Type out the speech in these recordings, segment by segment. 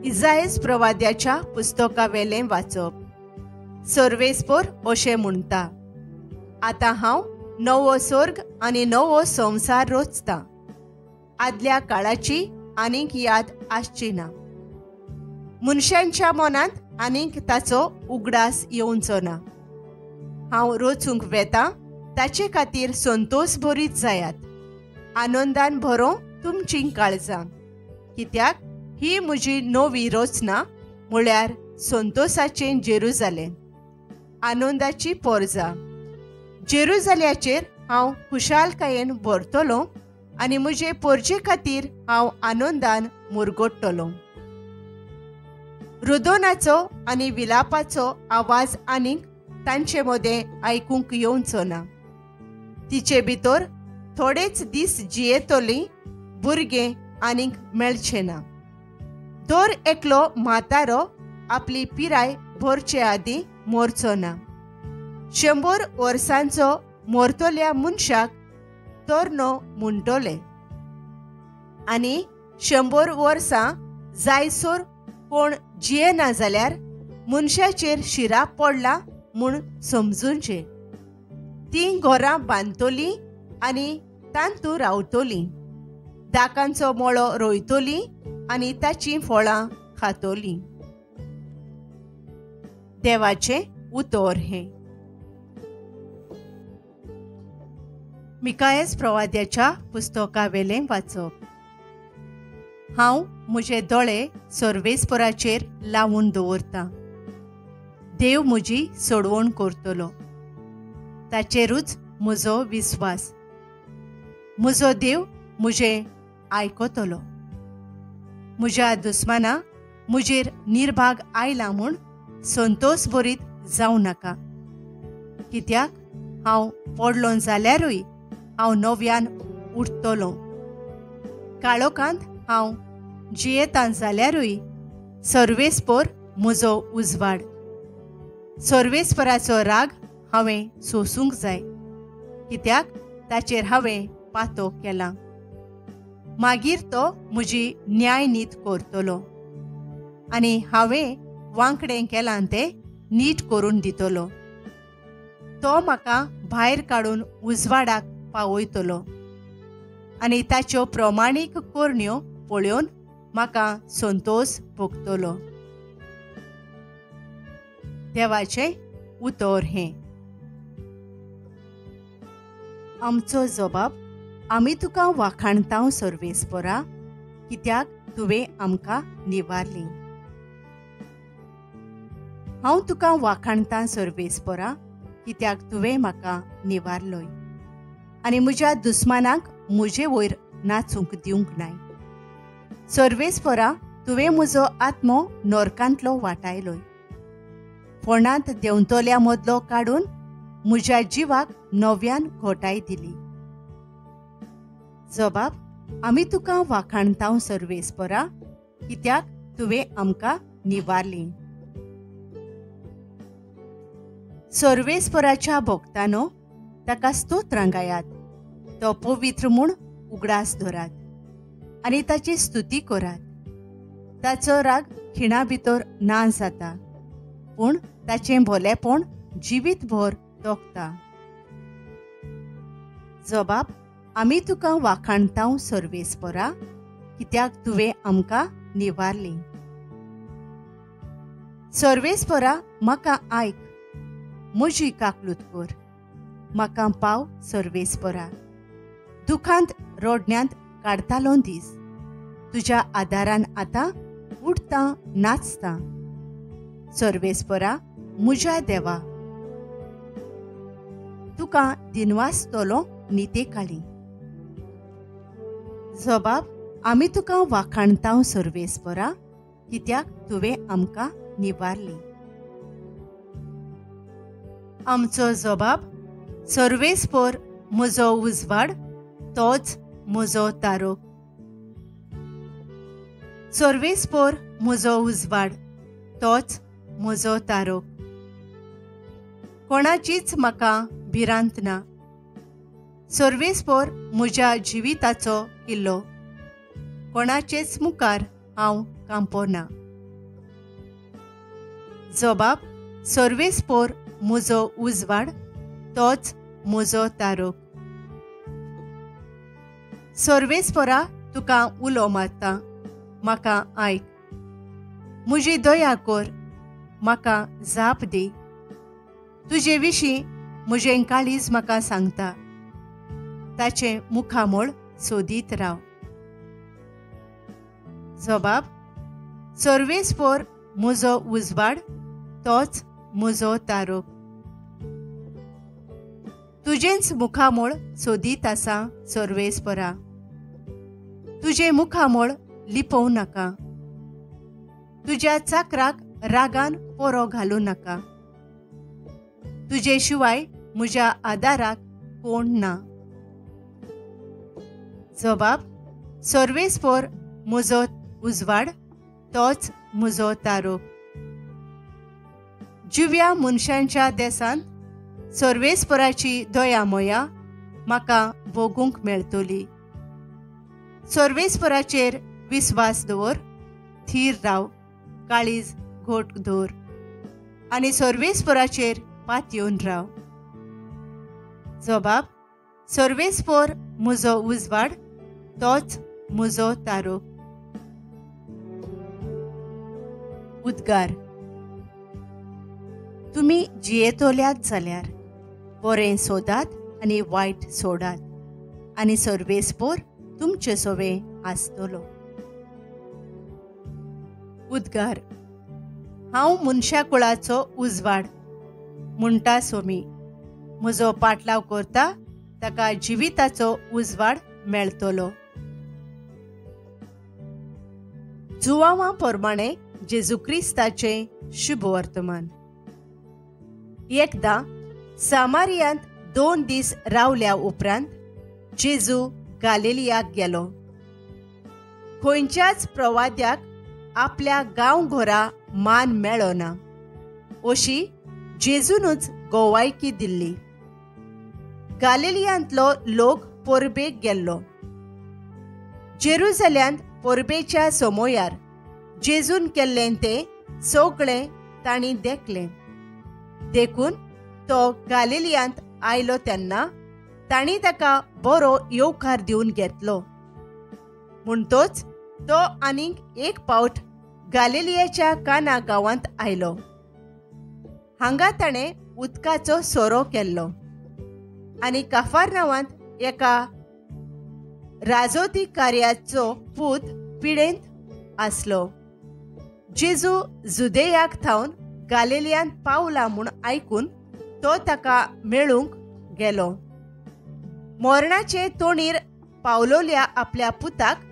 इजायस प्रवाद्याच्या पुस्तकावेलें वाचप. सर्वेस्पोर अशें म्हणटा, आतां हांव नवो स्वर्ग आनी नवो संवसार रचतां. आदल्या काळाची आनीक याद आसची ना. मनशांच्या मनांत आनीक ताचो उगडास येवचो ना. हांव रचूंक वेतां ताचे खातीर संतोष भरीत जायात, आनंदान भरों तुमचीं काळजां, कित्याक ही म्हजी नवी रचना म्हळ्यार संतोषाचें जेरुजालेम, आनंदाची पोरजा. जेरुजाल्याचेर हांव खुशालकायेन भरतलो आनी म्हजे पोरजे खातीर हांव आनंदान मुरगोडटलो. रुदोनाचो आनी विलापाचो आवाज आनीक तांचे मदें आयकूंक येवचो ना. तिचे भितर थोडेच दीस जियेतली भुरगें आनीक मेळचें ना. दर एकलो म्हातारो आपली पिराय भरचे आदीं मरचो ना. 100 वर्सांचो मरतल्या मनशाक तरणो म्हणटले आनी 100 वर्सां जायसर कोण जियेना जाल्यार मनशाचेर शिराप पडला म्हूण समजूचें. तीं घरां बांदतलीं आनी तांतू रावतलीं, दाकांचो मळो रोयतलीं आनी ताचीं फळां खातलीं. देवाचें उतर हें. मिकायस प्रवाद्याच्या पुस्तकावेलें वाचप. हांव म्हजे दोळे सर्वेस्पराचेर लावून दवरतां. देव म्हजी सोडवण करतलो, ताचेरूच म्हजो विस्वास. म्हजो देव म्हजें आयकतलो. म्हज्या दुस्माना म्हजेर निर्भाग आयला म्हूण संतोष भरीत जावं नाका, कित्याक हांव पडलो जाल्यारूय हांव नव्यान उठतलो. काळोखांत हांव जियेतां जाल्यारूय सर्वेस्पोर म्हजो उजवाड. सर्वेस्पराचो राग हांवें सोसूंक जाय, कित्याक ताचेर हांवें पातो केला. मागीर तो म्हजी न्यायनीत करतलो आनी हांवें वांकडें केलां तें नीट करून दितलो. तो म्हाका भायर काडून उजवाडाक पावयतलो आनी ताच्यो प्रमाणीक करण्यो पळोवन म्हाका संतोष भोगतलो. देवाचें उतर हें. आमचो जबाब, आमी तुका वाखाणतांव सर्वेस्परा, कित्याक तुवें आमकां निवारली. हांव तुका वाखाणतां सर्वेस्परा, कित्याक तुवें म्हाका निवारलोय आनी म्हज्या दुस्मानाक म्हजे वयर नाचूंक दिवंक नाय. सर्वेस्परा, तुवें म्हजो आत्मो नरकांतलो वाटायलोय. फोंडांत देंवतल्या मदलो काडून म्हज्या जिवाक नव्यान घोटाय दिली. जबाब, आमी तुका वाखाणतांव सर्वेस्परा, कित्याक तुवें आमकां निवारली. सर्वेस्पराच्या भक्तानो, ताका स्तोत्रां गायात, तो पवित्र म्हूण उगडास धरात आनी ताची स्तुती करात. ताचो राग खिणा भितर ना जाता, पूण ताचें भोलेपण जिवीतभर तोखता. जबाब, आमी तुका वाखाणतांव सर्वेस्परा, कित्याक तुवें आमकां निवारली. सर्वेस्परा, म्हाका आयक, म्हजी काकलूत कर, म्हाका पाव सर्वेस्परा. दुखांत रडण्यांत काडतालो दीस, तुज्या आदारान आतां उठतां नाचतां. सर्वेस्परा म्हज्या देवा, तुका दिनवासतलो नितेकाळी. जबाब, आमी तुका वाखाणतांव सर्वेस्परा, कित्याक तुवें आमकां निवारली. आमचो जबाब, सर्वेस्पर म्हजो उजवाड, तोच म्हजो तारोक. सर्वेस्पर म्हजो उजवाड, तोच म्हजो तारोक. कोणाचीच म्हाका भिरांत ना. सर्वेस्पर म्हज्या जिविताचो किल्लो, कोणाचेच मुखार हांव कांपो ना. जबाब सर्वेस्पोर म्हजो उजवाड, तोच म्हजो तारोक. सर्वेस्पोरा तुका उलो मारता, म्हाका आयक. म्हजी दया कर, म्हाका जाप दी. तुजे विशीं म्हजें काळीज म्हाका सांगता, ताचें मुखामळ सोदीत राव. जबाब सर्वेस्पोर म्हजो उजवाड, तोच म्हजो तारोक. तुजेंच मुखामळ सोदीत आसा सर्वेस्पोरा, तुजें मुखामळ लिपोवं नाका. तुज्या चाकराक रागान पोरो घालूं नाका. तुजे शिवाय म्हज्या आदाराक कोण ना. जबाब सर्वेस्पोर म्हजो उजवाड, तोच म्हजो तारोक. जिव्या मनशांच्या देसांत सर्वेस्पोराची दया मोया म्हाका भोगूंक मेळटली. सर्वेस्पोराचेर विस्वास दवर, थीर राव, काळीज घोट दवर आनी सर्वेस्पोराचेर पातयेवन राव. जबाब सर्वेस्पोर म्हजो उजवाड, तोच म्हजो तारोक. उद्गार. तुमी जियेतल्यात जाल्यार बरें सोदात आनी वायट सोडात आनी सर्वेस्पोर तुमचे सोवे आसतलो. उद्गार. हांव मनशा कुळाचो उजवाड म्हणटा सोमी, म्हजो पाटलाव करता ताका जिविताचो उजवाड मेळटलो. जुवांवा प्रमाणे जेजू क्रिस्ताचें शुभ वर्तमान. एकदां सामारियांत 2 दीस रावल्या उपरांत जेजू गालिलियाक गेलो. खंयच्याच प्रवाद्याक आपल्या गांवघरा मान मेळो ना अशी जेजूनच गोवायकी दिल्ली. गालिलियांतलो लोक परबेक गेल्लो. जेरुजल्यांत परबेच्या समयार जेजून केल्लें तें सगळें तांणी देखलें. देखून तो गालिलियांत आयलो तेन्ना तांणी ताका बरो येवकार दिवन घेतलो. म्हणटोच तो आनीक एक पावट गालिलियाच्या काना गांवांत आयलो. हांगा ताणें उदकाचो सोरो केल्लो आनी काफारनावांत एका राजोधिकार्याचो पूत पिडेंत आसलो. जेजू जुदेयाक थावन गालिलियांत पावला म्हूण आयकून तो ताका मेळूंक गेलो. मरणाचे तोणीर पावलोल्या आपल्या पुताक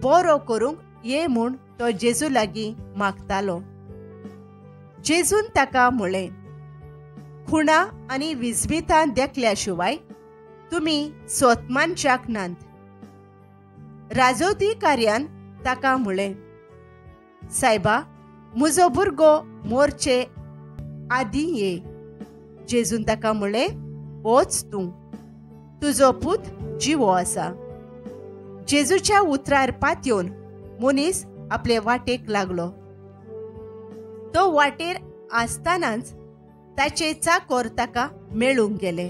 बरो करूंक ये म्हूण तो जेजू लागीं मागतालो. जेजून ताका म्हळें, खुणा आनी विजमितां देखल्या शिवाय तुमी सोतमानच्याक नात. राजोधिकार्यान ताका म्हळें, सायबा, म्हजो भुरगो मोरचे आदीं ये. जेजून ताका म्हळें, वच तूं, तुजो पूत जिवो आसा. जेजूच्या उतरार पातयेवन मनीस आपले वाटेक लागलो. तो वाटेर आसतनाच ताचे चाकोर ताका मेळूंक गेले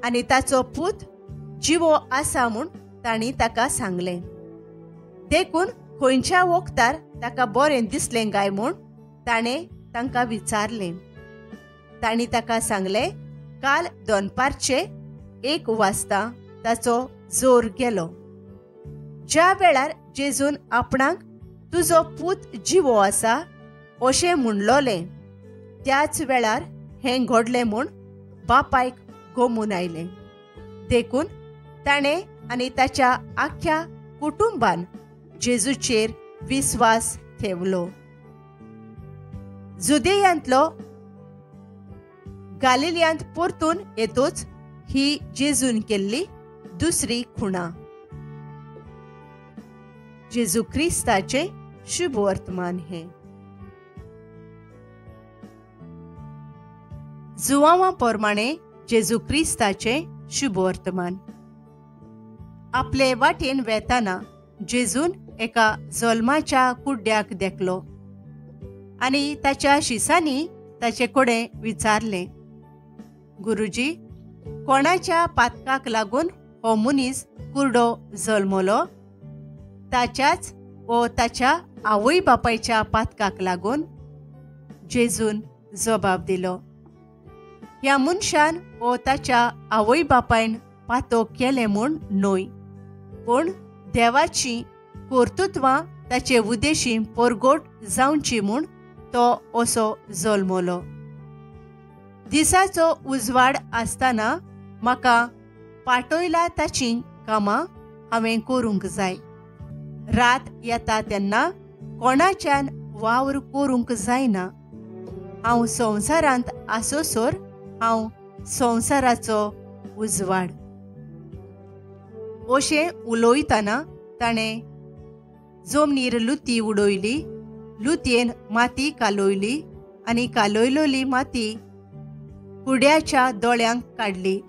आनी ताचो पूत जिवो आसा म्हूण तांणी ताका सांगलें. देखून खंयच्या वखदार ताका बरें दिसलें काय म्हूण ताणें तांकां विचारलें. तांणी ताका सांगलें, काल दनपारचे 1 वाजता ताचो जोर गेलो. ज्या वेळार जेजून आपणाक तुजो पूत जिवो आसा अशें म्हणलोलें त्याच वेळार हें घडलें म्हूण बापायक गोमून आयलें. देखून ताणें आनी ताच्या आख्ख्या कुटुंबान जेजूचेर विस्वास ठेवलो. जुदेयांतलो गालिलियांत परतून येतोच ही जेजून केल्ली दुसरी खुणा. जेजू क्रिस्ताचें शुभ वर्तमान हें. जुवांवा प्रमाणे जेजू क्रिस्ताचें शुभ वर्तमान. आपले वाटेन वेताना जेजून एका जल्माच्या कुड्ड्याक देखलो आनी ताच्या शिसांनी ताचे कडेन विचारलें, गुरुजी, कोणाच्या पातकाक लागून हो मनीस कुरडो जल्मलो? ताच्याच वो ताच्या आवय बापायच्या पातकाक लागून? जेजून जबाब दिलो, ह्या मनशान वो ताच्या आवय बापायन पातक केलें म्हूण न्हय, पूण देवाची कर्तृत्वां ताचे उद्देशी परगट जावची म्हूण तो असो जल्मलो. दिसाचो उजवाड आसतना म्हाका पाटयला ताचीं कामां हांवें करूंक जाय. रात येता तेन्ना कोणाच्यान वावर करूंक जायना. हांव संवसारांत आसोसर हांव संवसाराचो उजवाड. अशें उलयतना ताणें जमनीर लुती उडयली, लुतयेन माती कालयली आनी कालयलोली माती कुड्याच्या दोळ्यांक काडली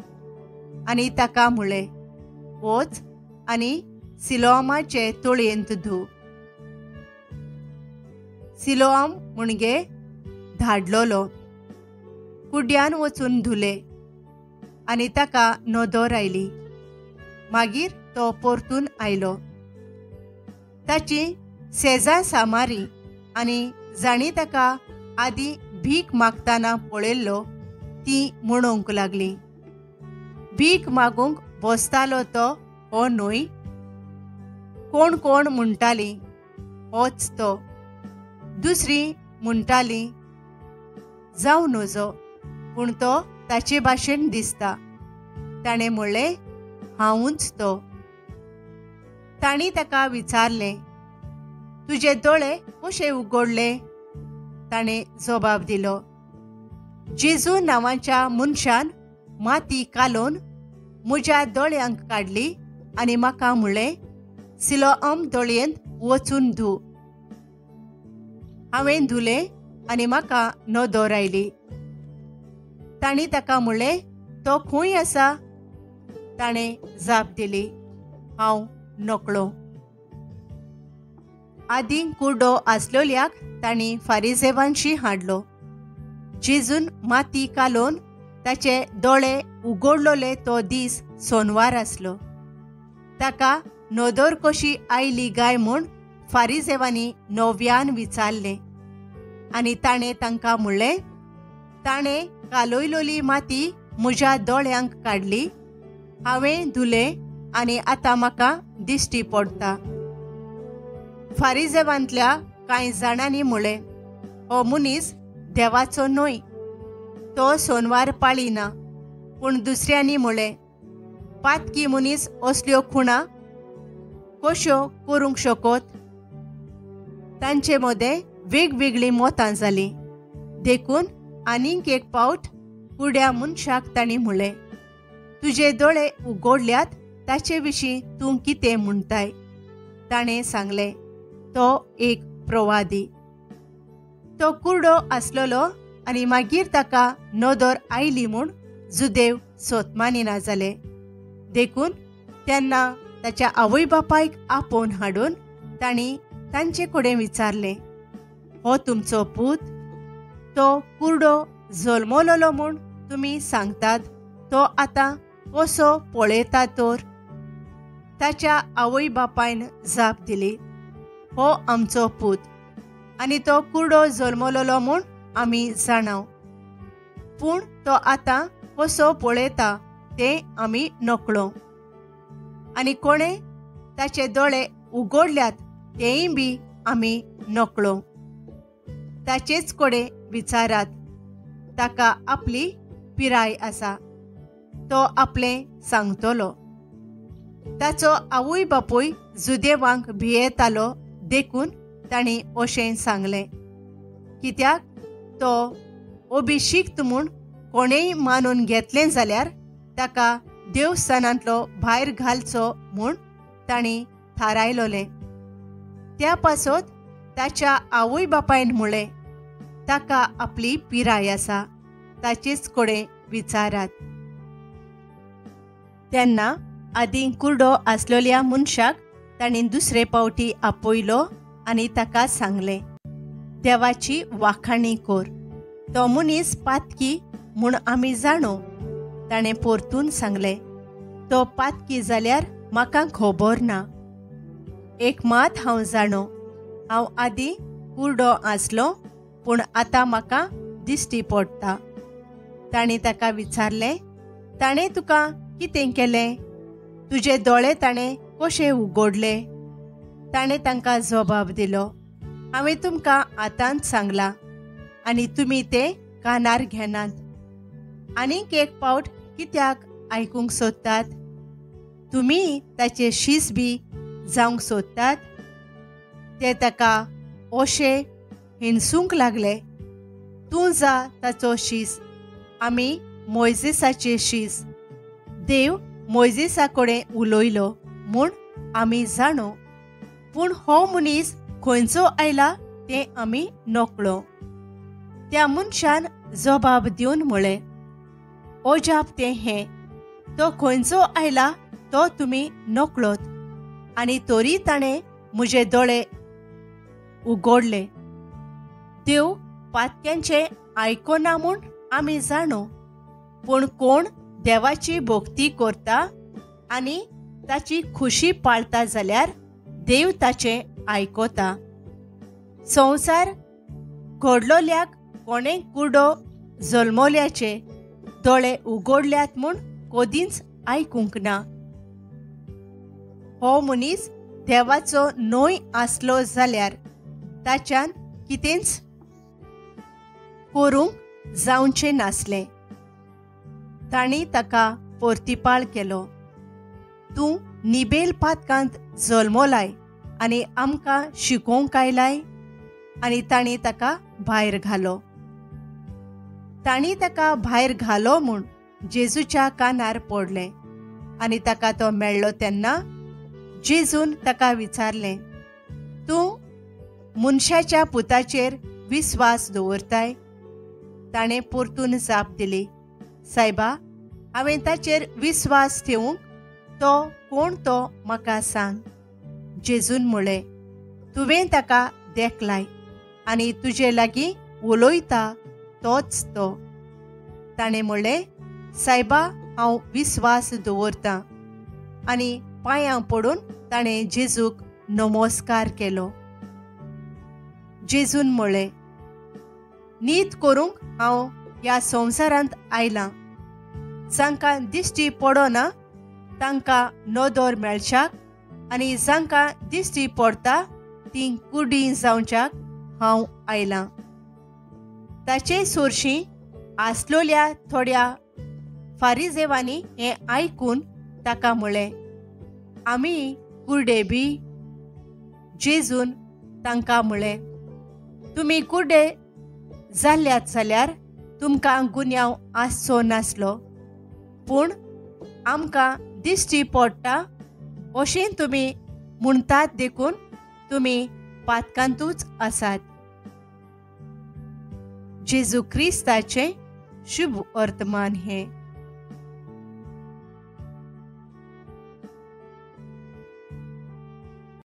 आनी ताका म्हळें, वच आनी सिलोआमाचे तळयेंत धू. सिलोआम म्हणजे धाडलोलो. कुड्यान वचून धुले आनी ताका नदर आयली. मागीर तो परतून आयलो. ताची सेजा सामारी आनी जांणी ताका आदीं भीक मागतना पळयल्लो ती म्हणूंक लागली, भीक मागूंक बसतालो तो हो न्हय? कोण कोण म्हणटाली, होच तो. दुसरी म्हणटाली, जावं नजो, पूण तो ताचे भाशेन दिसता. ताणें म्हणलें, हांवूच तो. तांणी ताका विचारलें, तुजे दोळे कशे उगडले? ताणें जबाब दिलो, जेजू नांवाच्या मनशान माती कालोवन म्हज्या दोळ्यांक काडली आनी म्हाका म्हणलें, सिलोआम दोळयेंत वचून धू. हांवें धुलें आनी म्हाका नदर आयली. तांणी ताका म्हणलें, तो खंय आसा? ताणें जाप दिली, हांव नकळो. आदीं कुरडो आसलोल्याक तांणी फारिजेवांशी हाडलो. जेजून माती कालोवन ताचे दोळे उगडलोले तो दीस सोनवार आसलो. ताका नदर कशी आयली गाय म्हूण फारिजेवांनी नव्यान विचारलें आनी ताणें तांकां म्हणलें, ताणें कालयलोली माती म्हज्या दोळ्यांक काडली, हांवें धुलें आनी आतां म्हाका दिश्टी पडटा. फारिजेवांतल्या कांय जाणांनी म्हणलें, हो मनीस देवाचो न्हय, तो सोनवार पाळिना. पूण दुसऱ्यांनी म्हणलें, पातकी मनीस असल्यो खुणा कश्यो करूंक शकत? तांचे मदें वेगवेगळीं मतां जालीं. देखून आनीक एक पावट कुड्या मनशाक तांणी म्हणलें, तुजे दोळे उगडल्यात ताचे विशीं तूं कितें म्हणटाय? ताणें सांगलें, तो एक प्रवादी. तो कुरडो आसलेलो आनी मागीर ताका नदर आयली म्हूण जुदेव सोतमानिना जाले. देखून तेन्ना ताच्या आवय बापायक आपोवन हाडून तांणी तांचे कडेन विचारलें, हो तुमचो पूत? तो कुरडो जल्मलोलो म्हूण तुमी सांगतात, तो आतां कसो पळयता तर? ताच्या आवय बापायन जाप दिली, हो आमचो पूत आनी तो कुरडो जल्मलोलो म्हूण आमी जाणाव, पूण तो आतां कसो पळयता तें आमी नकळो, आनी कोणें ताचे दोळे उगडल्यात तेंय बी आमी नकळो. ताचेच कडेन विचारात, ताका आपली पिराय आसा, तो आपलें सांगतलो. ताचो आवय बापूय जुदेवांक भियेतालो, देखून तांणी अशें सांगलें, कित्याक तो अभिशिक्त म्हूण कोणेय मानून घेतलें जाल्यार ताका देवस्थानांतलो भायर घालचो म्हूण तांणी थारायलोलें. त्या पासत ताच्या आवय बापायन म्हणलें, ताका आपली पिराय आसा, ताचेच कडेन विचारात. तेन्ना आदीं कुरडो आसलेल्या मनशाक तांणी दुसरे पावटी आपयलो आनी ताका सांगलें, देवाची वाखाणी कोर. तो मनीस पातकी म्हूण आमी जाणो. ताणें परतून सांगलें, तो पातकी जाल्यार म्हाका खबर ना. एक मात हांव जाणो, हांव आदीं कुरडो आसलो, पूण आतां म्हाका दिश्टी पडटा. ताणें ताका विचारलें, ताणें तुका कितें केलें? तुजे दोळे ताणें कशे उगडले? ताणें तांकां जबाब दिलो, हांवें तुमकां आतांच सांगलां आनी तुमी तें कानार घेनात. आनीक एक पावट कित्याक आयकूंक सोदतात? तुमी ताचे शीस बी जावंक सोदतात? ते ताका अशें हिणसूंक लागले, तूं जा ताचो शीस, आमी मोयजेसाचे शीस. देव मोयजेसा कडेन उलयलो म्हूण आमी जाणो, पूण हो मनीस खंयचो आयला तें आमी नकळो. त्या मनशान जबाब दिवन म्हळें, अजाप तें हें, तो खंयचो आयला तो तुमी नकळत, आनी तरी ताणें म्हजे दोळे उगडले. देव पातक्यांचें आयकना म्हूण आमी जाणो, पूण कोण देवाची भक्ती करता आनी ताची खुशी पाळता जाल्यार देव ताचें आयकता. संवसार घडलोल्याक कोणें कुरडो जल्मल्याचे दोळे उगडल्यात म्हूण कदींच आयकूंक ना. हो मनीस देवाचो न्हय आसलो जाल्यार ताच्यान कितेंच करूंक जावचें नासलें. तांणी ताका परतिपाळ केलो, तूं निबेल पातकांत जल्मलाय आनी आमकां शिकोवंक आयलाय? आनी तांणी ताका भायर घालो. तांणी ताका भायर घालो म्हूण जेजूच्या कानार पडलें आनी ताका तो मेळ्ळो तेन्ना जेजून ताका विचारलें, तूं मनशाच्या पुताचेर विस्वास दवरताय? ताणें परतून जाप दिली, सायबा, हांवें ताचेर विस्वास ठेवूंक तो कोण तो म्हाका सांग. जेजून म्हळें, तुवें ताका देखलाय आनी तुजे लागीं उलयता तोच तो. ताणें म्हळें, सायबा, हांव विस्वास दवरतां. आनी पांयां पडून ताणें जेजूक नमस्कार केलो. जेजून म्हळें, नीत करूंक हांव ह्या संवसारांत आयलां. जांकां दिश्टी पडना तांकां नदर मेळच्याक आनी जांकां दिश्टी पडटा तीं कुडी जावच्याक हांव आयलां. ताचे सोरशीं आसलोल्या थोड्या फारिजेवांनी हें आयकून ताका म्हळें, आमी कुरडे बी? जेजून तांकां म्हळें, तुमी कुरडे जाल्यात जाल्यार तुमकां गुन्यांव आसचो नासलो, पूण आमकां दिश्टी पडटा अशें तुमी म्हणटात देखून तुमी पातकांतूच आसात. जेजू क्रिस्ताचें शुभ वर्तमान हें.